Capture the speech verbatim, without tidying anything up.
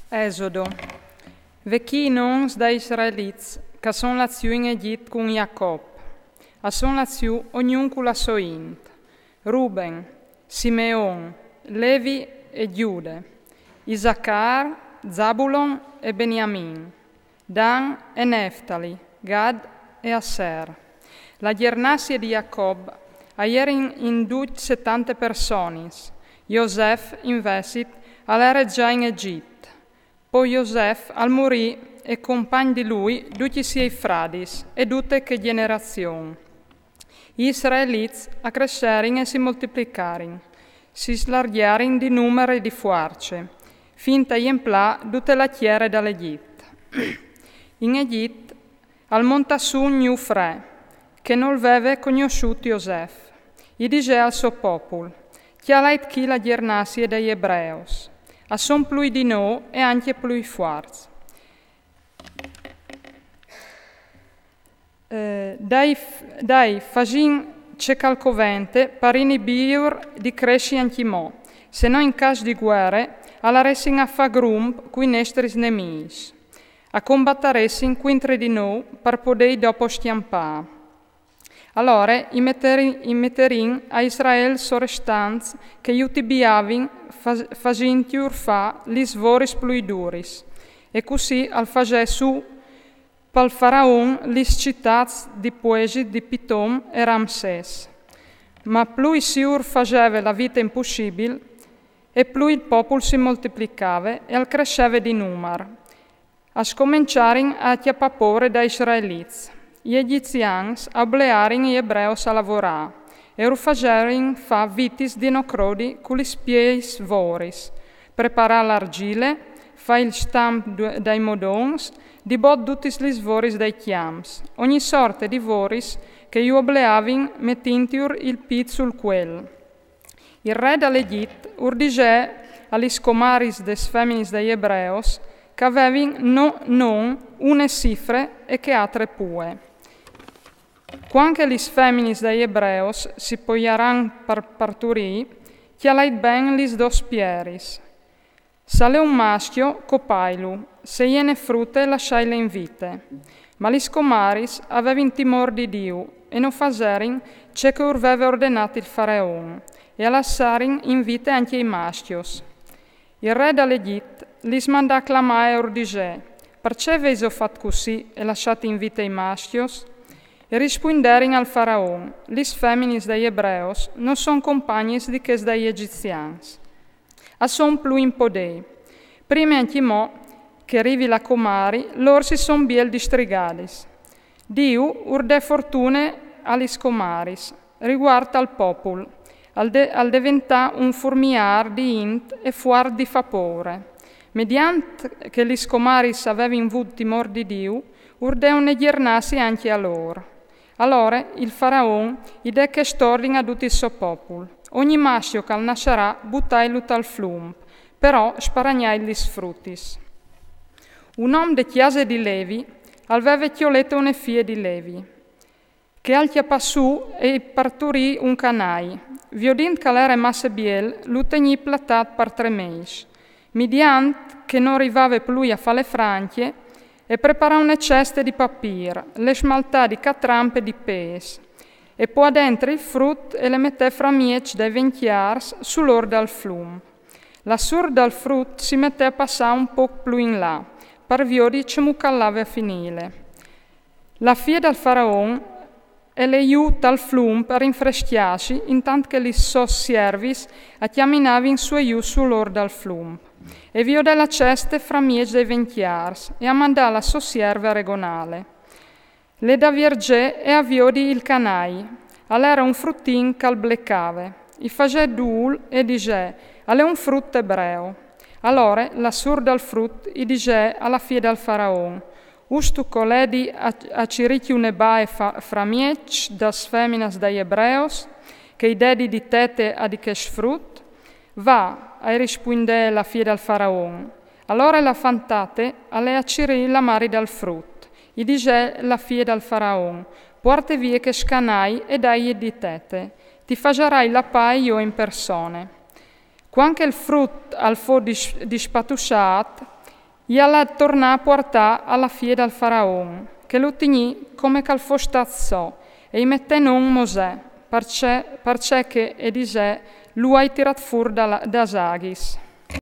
Esodo. Ve chi i nons dai israelits ch'a son lats jù in Egjit cun Jacob. A son lats jù ognun cu la so int: Ruben, Simeon, Levi e Gjude, Isacar, Zabulon e Beniamin, Dan e Neftali, Gad e Aser. La gjernasie di Jacob a jerin in ducj setante personis. Josef, invezit, al jere za in Egjit. Po Josef al murì e compagn di lui ducj i siei fradis e dute chê gjenerazion. I israelits a cresserin e si moltiplicarin, si slargjarin di numer e di fuarce, fin ta jemplà dute la tiere dal Egjit. In Egjit al monta sù un gnù fre, che nol veve cognossût Josef. I disè al so popul: Cjalait chi la gjernasie dai ebreos. A son plui di nô e ancje plui fuarts. Eh, dai, f-, dai, fasìn ce ch'al covente, par inibîur di cressi ancjimò, se no in câs di vuere a laressin a fâ grump cui nestris nemîs. A combataressin cuintri di nô par podêi dopo scjampâ. Alore i meteri-, i meterìn a Israel sorestants che ju tibiavin fas-, fasintjur fâ lis voris plui duris, e cussì al fasè sù pal faraon lis citâts di puesit di Pitom e Ramsès. Ma plui si ur faseve la vite impussibil, e plui il popul si moltiplicave e al cresseve di numar. A scomençarin a cjapâ pôre dai israelits. I egjizians a oblearin i ebreos a lavorâ e ur faserin fâ vitis di no crodi cu lis pieis voris, preparâ l'argjile, fâ il stamp du-, dai modons, di bot dutis lis voris dai cjamps, ogni sorte di voris che ju obleavin metintjur il pît sul cuel. Il re dal Egjit ur disè a lis comaris des feminis dai ebreos ch'a vevin no non une sifre e chê atre pue. Cuant che lis feminis dai ebreos si poiaran par parturî, cjalait ben lis dôs pieris. S'al è un mascjo, copailu, se e je une frute, lassaile in vite. Ma lis comaris a vevin timôr di Diu e no faserin ce che ur veve ordenât il faraon, e a lassarin in vite ancje i mascjos. Il re dal Egjit lis mandà a clamâ e ur disè: Parcè vêso fat cussì e lassât in vite i mascjos? E rispuinderin al faraon: Lis feminis dai ebreos no son compagnis di chês dai egjizians. A son plui in podê. Prime ancjimò che rivi la comari, lôr si son biel distrigadis. Diu ur dè fortune a lis comaris, rivuart al popul, al de-, al deventà un furmiâr di int e fuart di fâ pôre. Mediant che lis comaris a vevin vût timôr di Diu, ur dè une gjernasie ancje a lôr. Alore il faraon i dè chest ordin a dut il so popul: Ogni mascjo ch'al nassarà, butailu tal flum, però sparagnait lis frutis. Un om de cjase di Levi al veve cjolete une fie di Levi, che al cjapà sù e i parturì un canai. Viodint ch'al jere masse biel, lu tegnì platât par trê mês. Mediant che no rivave plui a fâ le francje, e preparà une ceste di papîr, le smaltà di catramp e di pês, e poà dentri il frut e le metè framieç dai vencjârs sul ôr dal flum. La sûr dal frut si metè a passâ un pôc plui in là, par viodi cemût ch'al lave a finîle. La fie dal faraon e lè jù tal flum par rinfrescjâsi, intant che lis sôs siervis a cjaminavin sù e jù sul ôr dal flum. E viodè la ceste framieç dai vencjârs e a mandà la sô sierve a regonâle. Le da vierzé e a viodi il canai. Al jere un frutin ch'al blecave. I fasè dûl e disè: Al è un frut ebreo. Alore la sûr dal frut i disè a la fie dal faraon: Ustu ch'o ledi a, a cirî cjune bae fa-, framieç das feminas dai ebreos, che i dedi di tete a di chest frut? Va, a i rispuindè la fie dal faraon. Alore la fantate a lè a cirî la mari dal frut. I disè la fie dal faraon: Puarte vie chest canai e daie di tete. Ti fasarai la pae jo in persone. Cuant che il frut al fo dis-, dispatussât, I al à tornà a puartà a la fie dal faraon, che lu tignì come ch'al fos stât so, e i metè non Mosè, parcè, parcè che e disè: lu ai tirât fûr da, das aghis.